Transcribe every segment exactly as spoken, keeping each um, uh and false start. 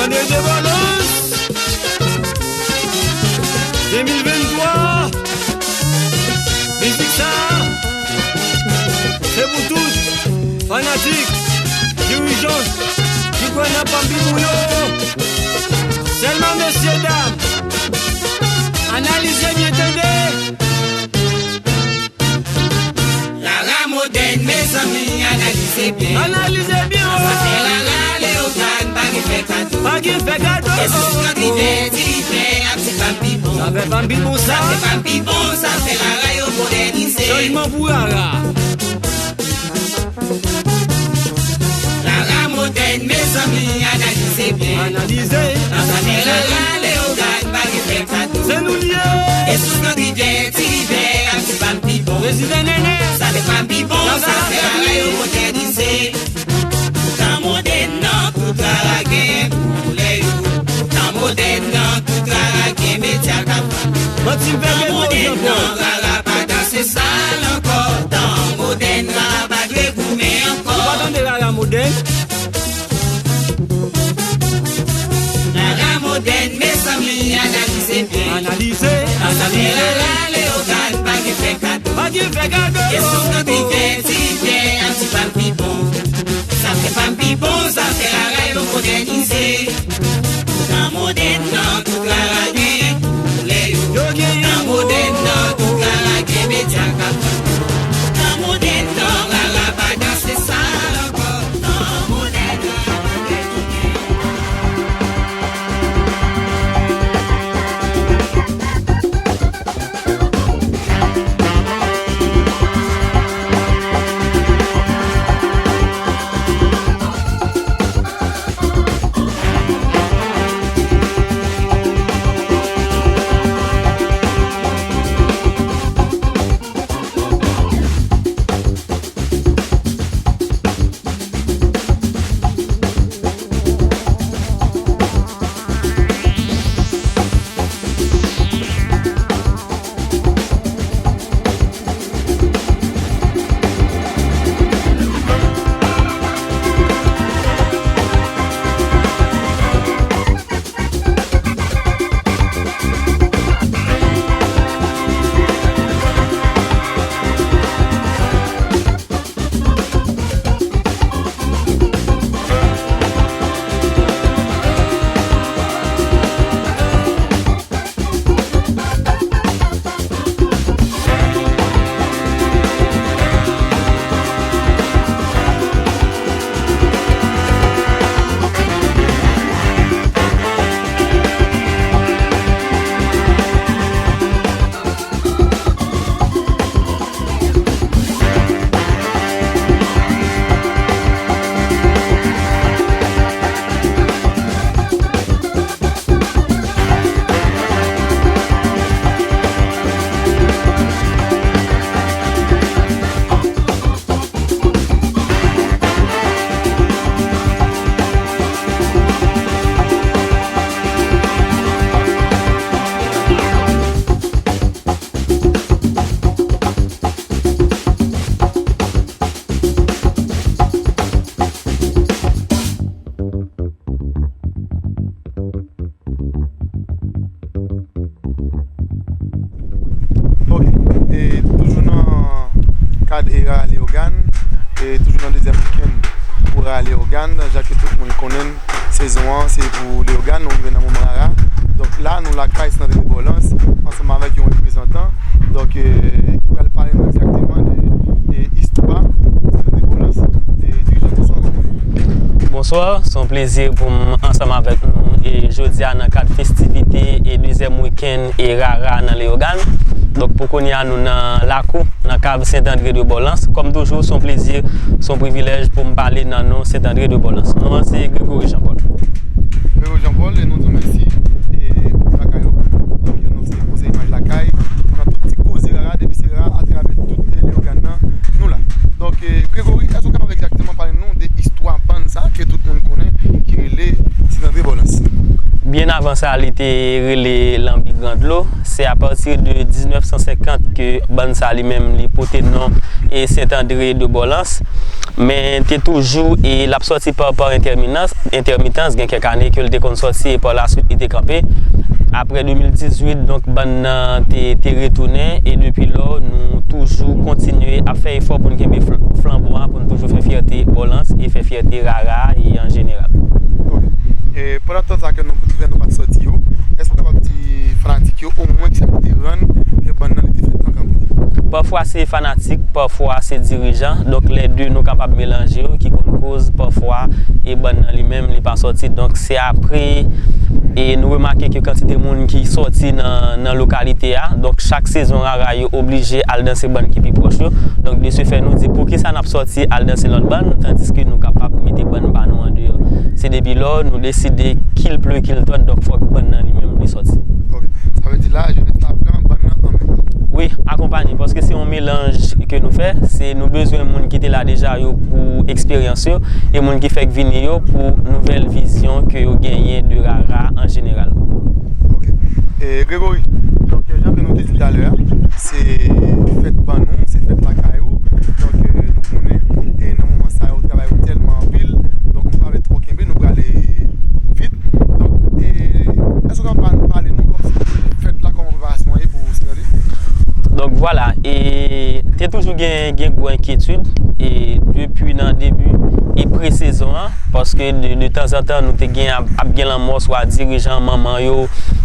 De Bòlans, de mil venntwa, mizik sa, se pou tout fanatik, dirijan ki kwè nan Pampi Bouyon. Sèlman, mesyedam, analize byen, tande. Rara modèn, mezanmi, analize byen. Analize byen, oh. Sa fè Rara Leyogàn pa gen fè kado. Pa gen fè kado, oh. E sou kan divè, ti divè, ap ti Pampi bon. Sa fè Pampi bon, sa. Sa fè Pampi bon, sa fè Rara yo modènize. Chanjman pou Rara. Rara modèn, mezanmi, analize byen. Analize. Ansanm Rara Leyogàn pa gen fè kado. Se nou l ye. E sou kan divè, ti divè, ap ti Pampi bon. Prezidan Nènè. Sa fè Pampi bon, sa fè Rara yo modènize. Tan modèn nan, tout Rara gen koulè yo. Tan modèn nan, tout Rara gen medya k ap vann. Manti m fè Gregori ankò. Tan modèn nan, Rara pa danse sal ankò. Tan modèn, Rara pa dwe goumen ankò. Ou pa tande Rara modèn? Rara modèn, mezanmi, analize byen. Analize, analize. Rara Leyogàn pa gen fè kado. Pa gen fè kado. E sou kan divè, ti divè, ap ti Pampi bon. Sa fè Pampi bon, sa fè Rara yo modènize. Tan modèn nan, tout Rara gen koulè yo. Yo gen tan modèn nan, tout Rara gen medya k ap vann. Tan modèn nan, Rara pa danse sal ankò. Tan modèn nan, Rara gen koulè yo. Ok. E toujou nan kad Rara Leyogàn, e toujou nan dezyèm wikenn pou Rara Leyogàn, jan ke tout moun konnen l, sezon an se pou Leyogàn, nou rive nan moman Rara. Donk la, nou lakay Sentandre de Bòlans, ansanm avèk yon reprezantan, donk, e, ki pral pale nou egzakteman de, de istwa Sentandre de Bòlans. E, dirijan, bonswa, kòman w ye? Bonswa, se yon plezi pou m ansanm avèk nou, e, jodi a nan kad festivite e dezyèm wikenn e Rara nan Leyogàn. Donk, pou kounye a, nou nan lakou, nan kav Sentandre de Bòlans. Kòm toujou, se yon plezi, se yon privilèj pou m pale nan non Sentandre de Bòlans. Non an se Grégory Jean Paul. Grégory Jean Paul, e nou di w mèsi, e, pou lakay ou. Donk, nou se koze imaj lakay. Nou nan tout ti koze Rara, depi se Rara, atravè tout, e, Leyogàn nan, nou la. Donk, e, Grégory, èske w kapab egzakteman pale nou de istwa bann sa ke tout moun konnen ki rele Sentandre Bòlans? Byen avan sa, li te rele Lanbi Gran Dlo. Se apati de diznèf san senkant ke bann sa li menm li pote non e Sentandre de Bòlans. Men te toujou, e l ap sòti pa, pa entèminans, entèmitans, gen kèk ane ke l te konn sòti, e pa la swit li te kanpe. Apre de mil dizuit, donk, bann nan te, te retounen, e depi lò, nou toujou kontinye ap fè efò pou n kenbe fl-, flanbo a, pou n toujou fè fyète Bòlans e fè fyète Rara e an jeneral. Ok. E pandan tan sa ke nou, nou pa t sòti yo, èske w kapab di fanatik yo omwen kisa ki te rann ke bann nan li te fè tan kanpe? Pafwa se fanatik, pafwa se dirijan. Donk, lè de nou kapab melanje yo, ki konn koz pafwa e bann nan li menm li pa sòti. Donk, se apre e nou remake ke kantite moun ki sòti nan, nan lokalite a. Donk, chak sezon Rara yo oblije al danse bann ki pi pwòch yo. Donk, de se fè, nou di, poukisa n ap sòti al danse lòt bann, tandiske nou kapab mete bann pa nou andeyò? Se depi lò nou deside, qu'il pleuve, qu'il tonne, donk fòk bann nan li menm li sòti. Ok. Sa vle di la, jenès la pran bann nan an men. Wi, akonpanye, paske se yon melanj ke nou fè. Se nou bezwen moun ki te la deja yo pou eksperyans yo, e moun ki fèk vini yo pou nouvèl vizyon ke yo genyen de Rara an jeneral. Ok. E Gregory, donk, jan ke nou te di talè a, se fèt pa nou, se fèt lakay ou. Donk, e, nou konnen, e nan moman sa yo, travay yo tèlman anpil. Donk, nou pa vle twò kenbe, nou prale vit. Donk, e, èske w ka pa-, pale nou kòmsi fèt la, kòman preparasyon an ye pou sèt ane? Donk, vwala, e te toujou gen, gen gwo enkyetid, e depi nan debi e pre-sezon an, paske de, de tanzantan, nou te gen ap, ap gen lanmò, swa dirijan, manman yo,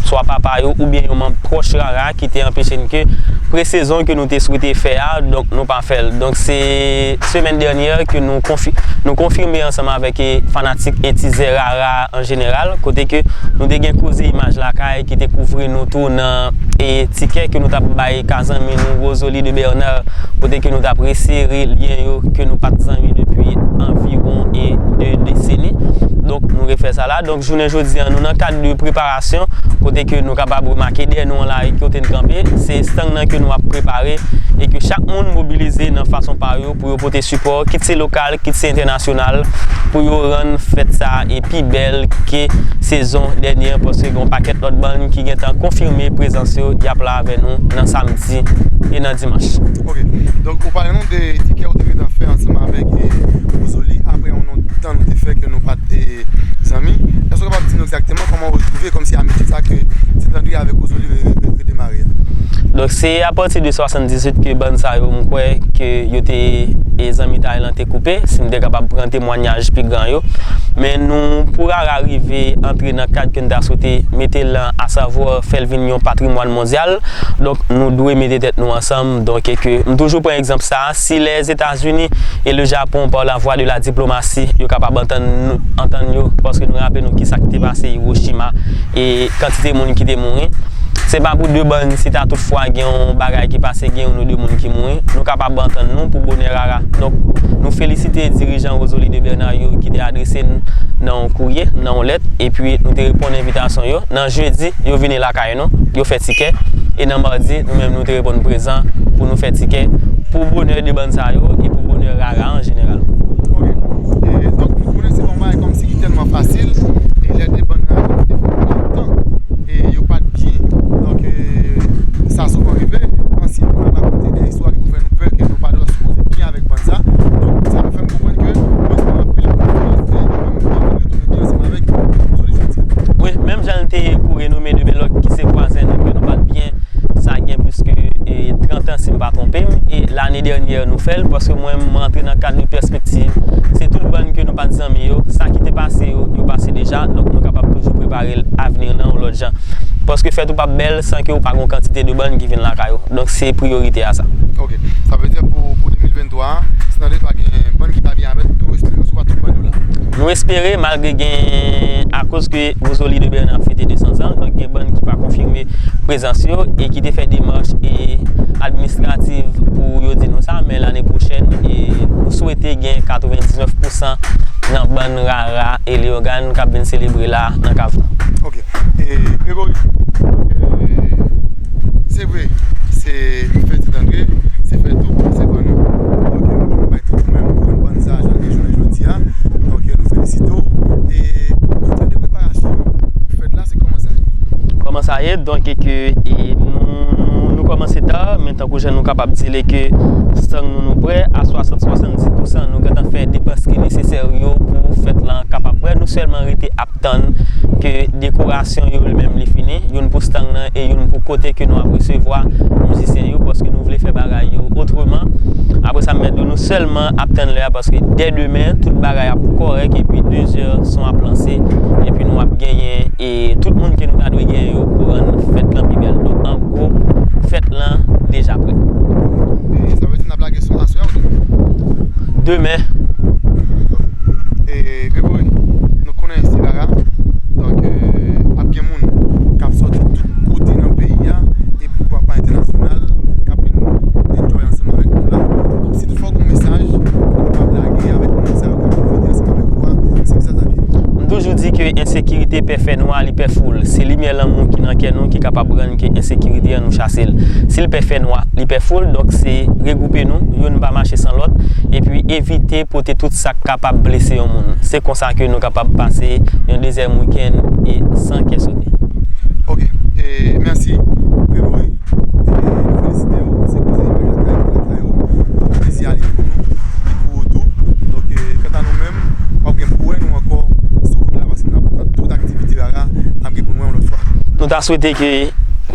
swa papa yo, oubyen yon manm pwòch Rara ki te anpeche n ke pre-sezon ke nou te swete fè a, donk nou pa fè l. Donk se semèn dènyè ke nou konfi-, nou konfime ansanm avèk, e, fanatik e tizè Rara an jeneral, kote ke nou te gen koze Imaj Lakay ki te kouvri nou tou nan, e, tikè ke nou t ap bay ka zanmi nou Rosalie de Bernard, kote ke nou t ap resere lyen yo ke nou pa t zanmi depi anviwon, e, de deseni. Donk, nou refè sa la. Donk, jounen jodi a, nou nan kad de preparasyon, kote ke nou kapab remake dèyè nou an la, e kote n kanpe, se estang nan ke nou ap prepare, e ke chak moun mobilize nan fason pa yo pou yo pote sipò, kit se lokal, kit se entènasyonal, pou yo rann fèt sa a e pi bèl ke sezon dènye an, paske gen yon pakèt lòt bann ki gentan konfime prezans yo, y ap la avè nou nan samdi e nan dimanch. Ok. Donk, ou pale nou de tikè ou te gentan fè ansanm avèk, e, Rosalie, apre yon non tan nou te fè ke nou pa t, e, zanmi. Èske w kapab di nou egzakteman kòman w retwouve kòmsi amitye sa ke Sentandre avèk Rosalie re-, re-, re-, redemare a? Donk, se apati de swasanndizuit ke bann sa yo, m kwè ke yo te, e, zanmitay lan te koupe, si m te kapab pran temwanyaj pi gran yo. Men nou, pou Rara rive antre nan kad ke n ta swete mete l lan, asavwa fè l vin yon patrimwàn mondyal, donk, nou dwe mete tèt nou ansanm. Donk, e ke m toujou pran egzanp sa a, si Lèzetazini e le Japon, pa lavwa de la diplomasi, yo kapab antann nou, antann yo, paske nou raple nou kisa ki te pase Hiroshima e kantite moun ki te mouri. Se pa pou de bann, si ta toutfwa gen yon bagay ki pase, gen youn ou de moun ki mouri, nou kapab antann nou pou bonè Rara. Donk, nou felisite dirijan Rosalie de Bernard yo ki te adrese n nan yon kourye, nan yon lèt, epi nou te reponn envitasyon yo. Nan jedi, yo vini lakay nou, yo fè tikè, e nan madi, nou menm nou te reponn prezan pou nou fè tikè pou bonè de bann sa yo e pou bonè Rara an jeneral. Ok. E, donk, nou konnen se pa yon bagay kòmsi ki tèlman fasil, e lè de bann Rara ki te fè lontan, e yo pa t byen. Donk, e, sa souvan rive, ansyen moun ap rakonte de istwa ki pou fè nou pè ke nou pa dwe sipoze byen avèk bann sa. Donk, sa fè m konprann ke nou espere anpil konfyans e nou menm nou anvi retounen byen ansanm avèk Rosalie jodi a. Wi, menm jan l te ye pou Renome de Bèlòk ki se vwazen nou ke nou pa t byen, sa gen plis ke, e, trant an si m pa twonpe m, e lane dènyè nou fè l, paske mwen m rantre nan kad de pèspektiv. Se tout bann ke nou pa t zanmi yo, sa ki te pase yo, yo pase deja, donk nou kapab toujou prepare avni nan yon lòt jan. Paske fèt ou p ap bèl san ke ou pa gen yon kantite de bann ki vin lakay ou. Donk, se priyorite a sa. Ok. Sa vle di pou, pou de mil venntwa a, Sentandre pa gen bann ki pa byen avè l, nou espere resevwa tout bann yo la. Nou espere, malgre gen, akoz ke Rosalie de Bernard ap fete de san zan, donk gen bann ki pa konfime prezans yo e ki te fè demach e administrativ pou yo di nou sa, men lane pwochèn, e nou swete gen katrevendiznèf pousan nan bann Rara e Leyogàn k ap vin selebre la nan kav nou. Ok. E, Gregory, e, se vre, se fèt Sentandre, se fèt ou, se pa nou. Donk, nou bay tout nou menm pou bann sa, jan ke jounen jodi a. Donk, nou felisite w. E, an tèm de preparasyon pou fèt la, se kòman sa ye? Kòman sa ye? Donk, e ke, e, nou, nou, Kòmanse ta, men tankou jan nou kapab di li ke stand nou, nou prè a swasant, swasanndis pousan, nou gentan fè depans ki nesesè yo pou fèt lan kapab prè. Nou sèlman rete ap tann ke dekorasyon yo li menm li fini, youn pou stand lan e youn pou kote ke nou ap resevwa mizisyen yo, paske nou vle fè bagay yo otreman. Apre sa, m mèt di w, nou sèlman ap tann lè a, paske dè demen, tout bagay ap kòrèk, epi de zè son ap lanse, epi nou ap genyen, e tout moun ke nou ta dwe genyen yo pou rann fèt lan pi bèl. Donk, an gwo, fèt lan deja prè. E sa vle di n ap lage son aswè oubyen? Demen. E, Gregory, nou konnen se rara. Donk, e, ap gen moun k ap sòti tout kote nan peyi a, e poukwa pa entènasyonal, k ap vin enjoy ansanm avèk nou la. Donk, si toutfwa w gen yon mesaj ou te ka lage avèk moun sa yo k ap vin fete ansanm avèk ou a, se kisa sa t ap ye? M toujou di ke ensekirite pè fènwa, li pè foul. Se limyè lanmou ki nan kè nou ki kapab rann ke ensekirite an nou chase l. Si l pè fènwa, li pè foul, donk se regwoupe nou, youn pa mache san lòt, epi evite pote tout sa k kapab blese yon moun. Se konsa ke nou kapab pase yon dezyèm wikenn e san kè sote. Ok, e mèsi, Gregory. E nou felisite w, se koze imaj lakay, lakay ou. Donk, plezi a li pou nou, li pou ou tou. Donk, e, kanta nou menm, w ap gen pou wè nou ankò sou wout la, paske n ap nan tout aktivite rara, n ap gen pou nou wè yon lòt fwa. Nou ta swete ke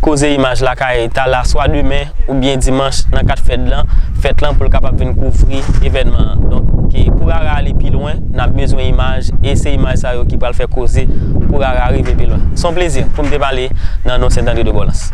koze imaj lakay ta la swa demen oubyen dimanch nan kad fèt lan, fèt lan pou l kapab vin kouvri evènman an. Donk, ke pou rara ale pi lwen, n ap bezwen imaj, e se imaj sa yo ki pral fè koze pou rara rive pi lwen. Se yon plezi pou m te pale nan non Sentandre de Bòlans.